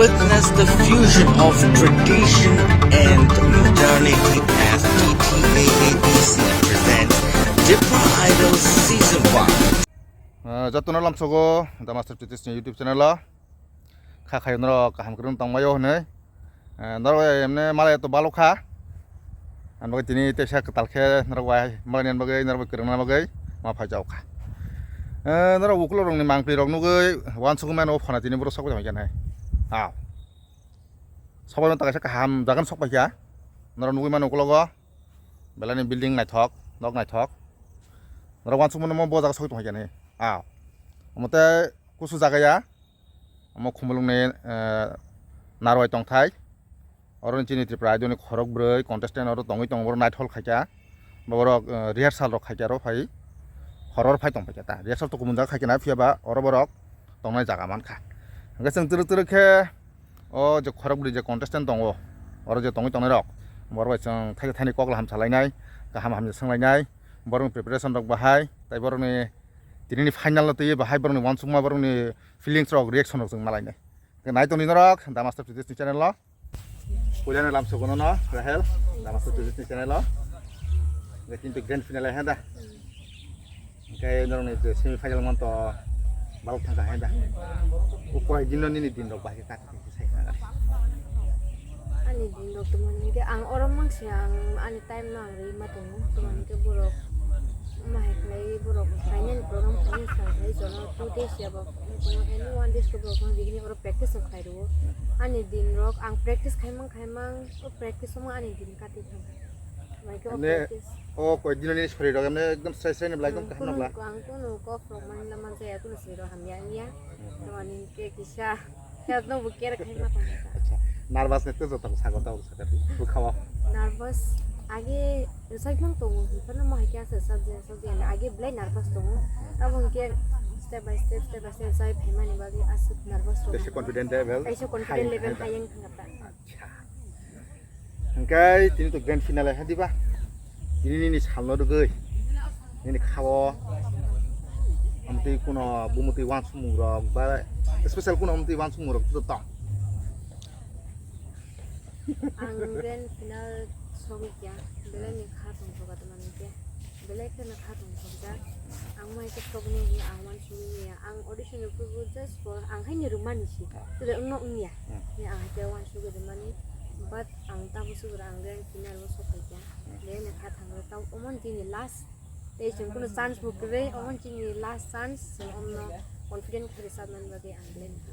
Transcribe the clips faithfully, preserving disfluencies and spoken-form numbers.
Witness the fusion of tradition and modernity as T T A A D C presents Tipra Idol Season one. Ah, jotono lamsogo The Master Titishni YouTube channel o. Kha khayo norok kaham kwrwng tongbaio hwnwi. Ah, norok emne malai to balo kha. Ang bagwi tini teisa kwtal khe norok bai malai ni bagwi, norok bai kwrwngna bagwi ma phai jao kha. Eh, norok ukulok rokni mangpli rok nugwi uansukmano phana tini borok sok bai tongkha nai. Aw. Sok bai tongkha kaham jagan sok bai kha. Norok nugwi mano ukulogo. Belai ni building naithok, nok naithok. Norok uansukmano bo jaga sok bai tongkha nai. Aw. Omo tei kusu jaga ya. Omo Khumulwngni, eh, narwai tongthai. Oro ni chini Tripura Idol ni khorok bwrwi contestant oro tongwi tongo, borok naithol khaikha. Borok, eh, rehearsal rok khaikha oro phai. Horor phai tong phaikha ta. Rehearsal to kumun jaga khaikha na, phiya ba oro borok tongnai jaga mankha. Hwnkhe chwng twrwk twrwk khe o je khorok bwrwi je contestant tongo, oro je tongwi tongnai rok, borok bai chwng thaisa thaini kok laham salainai, kaham hamya swnglainai, borokni preparation rok bahai, tei borokni tinini final no twiwi bahai borokni uansukma, borokni feelings rok, reaction rok chwng malainai. Nai tongdi norok The Master Titishni channel o. Puilano lamsogo nono, Rahel, The Master Titishni channel o. Hwnkhe kintu grand finale he da. Hwnkhe norokni je semi final manto balok thangkha he da. O koi dino nini din rok bahai khe kati kati sai khna gari. Ani din rok tongmani hwnkhe ang oro mangse ang ani time no ang rwi ma tongo. Tongmani hwnkhe borok ma hai khlai borok final program khlai swkang khlai jono two days ya ba. Any one days ko borok no bigini oro practice rok khlai rwo. Ani din rok ang practice khaimang khaimang o practice omo ani din kati thang. Mai ke o Ane practice. O koi dino ni sori rok emne ekdom srai srai ni belai ekdom Hmm, kaham kunu nokla. Ang kunu kok rok man la man jaya kunu sori rok hamya wngya. Hmm. Tamani ke kisa. Kya no bu care khai ma tong. Acha. Nervous ne to joto sago ta sago. Bukhawa. Nervous age sai mang tongo. Phano mo hai kya sa sa je sa je age belai nervous tongo. Abo hwnkhe step by step, step by step sai phaimani bagwi aswk nervous rok. Kaisa confident level Kaisa confident high level high. High wng thangkha ta. Acha. Hwnkhe tini to grand finale ha diba? Tini nini salno rwgwi nini khao amtwi kuno bumutwi uansukmung rok ba special kuno amtwi uansukmung rok to tong. Ang grand final sogwi kya, belai ni kha tongthok ka tongmani khe, belai kheno kha tongthokjak. Ang mai khe sogni hwnwi ang uansugwi manya. Ang audition rwphuru just for ang haino rwmani si. Tei wngno wngya. Hmm. Ni ang haikhe uansugwi rwmani. But ang tamo sugra ang grand final o sokhaikha. Hmm. Belai ni kha thango. Tamo omo ni chini last. Tei chwng kunu chance bo kwrwi, omo ni chini last chance. Chwng omno confident khe rwchapnani bagwi ang belai ni kha.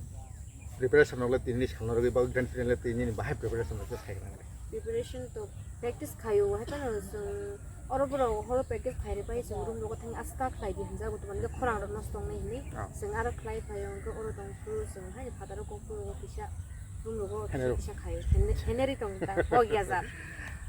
Preparation rok le tini salno rwgwi bagwi grand final le tini bahai preparation rok khe sai rwna. Preparation to practice khaio, hai phano chwng oro borok horo practice khai rwpai chwng room rogo thangwi asta khlai di hinjago, tongmani khe khorang rok nosto wngnai hinwi Ah. Chwng aro khlai phaio, hwnkhe oro tong phuru chwng haino phataro kok phuru kisa room rogo Henry. Kisa khaio, Henry tong ta kok ya jar.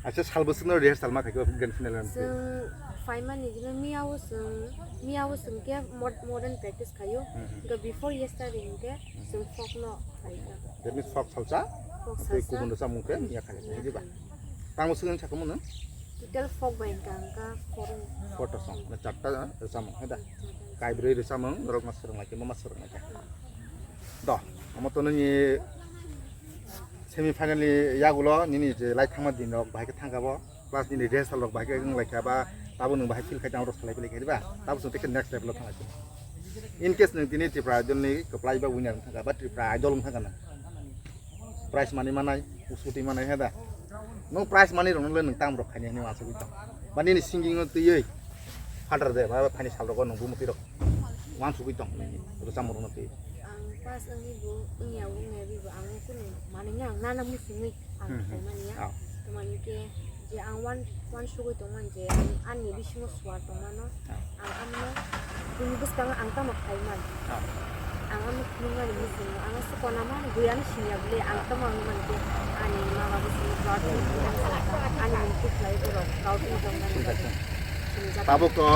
Acha, sal bwswkno rehearsal ma khaikhe grand final rok? Chwng phaimani jino miyao chwng, miyao chwng khe mod-, modern practice khaio, Hmm, hmm. Hwnkhe before yesterday hwnkhe chwng folk no khaikha. That means folk salsa, Folk tei salsa. Kubun rwchapmung khe miya khaikha, Hmm. Diba? Tamo swkang sakhumu no? Total folk bai hwnkha hwnkha four. Four ta song, na charta rwchapmung, hai da? Kaibrwi rwchapmung, norok ma swrwng lai khe, ma swrwng lai khe. Do, omo to nini semi final ni yagulo nini je lai thangma din rok bahai khe thangkha bo, plus nini rehearsal rok bahai khe wng lai kha ba, tabo nwng bahai feel khai tang rok salai pili khe diba, tabo chwng tei khe next level o thang lai khe. In case nwng tini Tripura Idol ni kwplai ba winner wng thangkha ba Tripura Idol wng thangkha nwng, prize money manai, uskuti manai he da. Nwng prize money rokno le nwng tam rok khaini hinwi uansugwi tong. Ba nini singing no twiwi phatar de ba phaini sal rogo nwng bumutwi rok uansugwi tong nini rwchapmung rokno twiwi. Ang pass wngwi bo wngya wngya ri bo ang kunu manwi ang nana muchungwi ang Hmm, hmm. Khaimani ya. Ah. Tamani khe je ang uan-, uansugwi tongmani je ang ani bisingo suar tongmano. Ah. Ang amno bini bwskango ang tamo khaiman. Ah. Ang amno khulumnani muchungo, ang aswk kona man, buiano siniya bwle, ang tamo wngmani khe ani ma babu sini proud wngmani, ani mung khe khlai borok proud wngwi tongmani bagwi sinijak. Tabuk to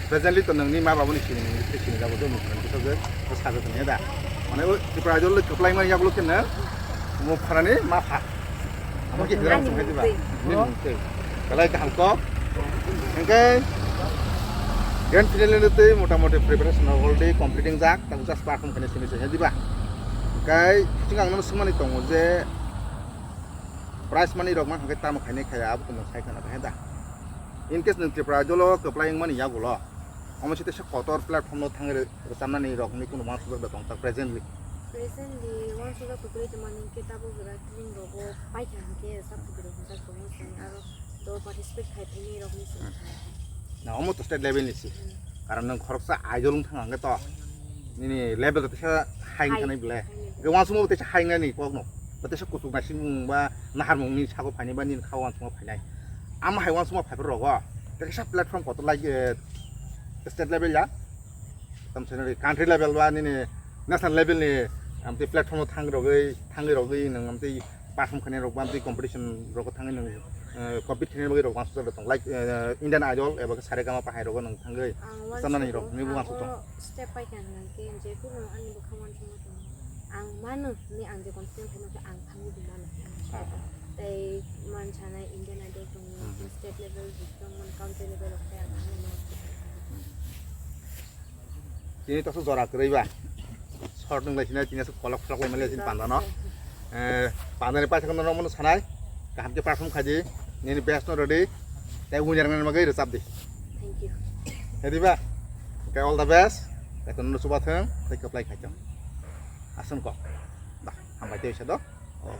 presently to nongni ma babuni sini, nongni sini jago do mung khe sajak, sajak tongya da. Mane o Tripura Idol le kwplai mani yagulo khe no, mo pharani ma pha. Amo khe hiram song khe diba? Ani mungtwi. Nini mungtwi. Belai kaham kok. Hwnkhe grand final ni twi motamoti preparation already completing jak. Tamo just perform khaina simi se diba? Kai, chwng ang nono swngmani tongo je prize money rok mankha khe tamo khainai khaya, abo to nwng sai khwna khe da. In case nwng Tripura Idol o kwplai wngmani yagulo, omo site se kotor platform no thangwi rwchabnani rokni kunu uansukjak da tong tak presently? Presently uansukjak kwrwi tongmani hwnkhe tabuk jora film rogo paikha hwnkhe rwchap kwrwi hwnjak tongo chwng, aro do participate khai phainai rokni chwng. Hmm. Na, omo to state level ni si. Hmm. Karon nwng khoroksa idol wng thang hwnkhe to nini level to teisa high wng thangwi bwle. High. High. Uansukma bo teisa high wngnani kokno. Bo teisa kuchuk naisingmung ba naharmungni sago phainai ba nini kha uansukma phainai. Ama hai uansukma phaiphuru rogo. Teisa platform kotor like, eh, state level ya. Tamo sanai country level ba nini national level ni amtwi platform o thang rogwi, thangwi rogwi nwng amtwi perform khainai rok ba amtwi competition rogo thangwi nwng, eh, compete khainai bagwi rok uansukjak tong, like, eh, Indian Idol eba khe Saregama pa hai rogo nwng thangwi Ang uansukjak tong, nini bo ang uansuk tong. Oro step pai kha hwnka khe je kunu ani bwkha uansukma tongo. Ang mano hinwi ang je confident khaino khe ang thangwi di mano. Ah. Tei man sanai Indian Idol tongo, hmm, state level, country level rok tei ang thangwi mano. Tini toso jora kwrwi ba. Short nung lai sini tini aswk kolok phlok lai mali sini panda no. Eh, panda ni paisa kono nono sanai. Kaham khe perform khaidi. Nini best no ready. Tei winner nang bagwi rwchap di. Thank you. Ready ba? Okay, all the best. Tei kono chuba thung. Tei kwplai khai thung. Aswk ko. Da, hambai tei sa do. Oh.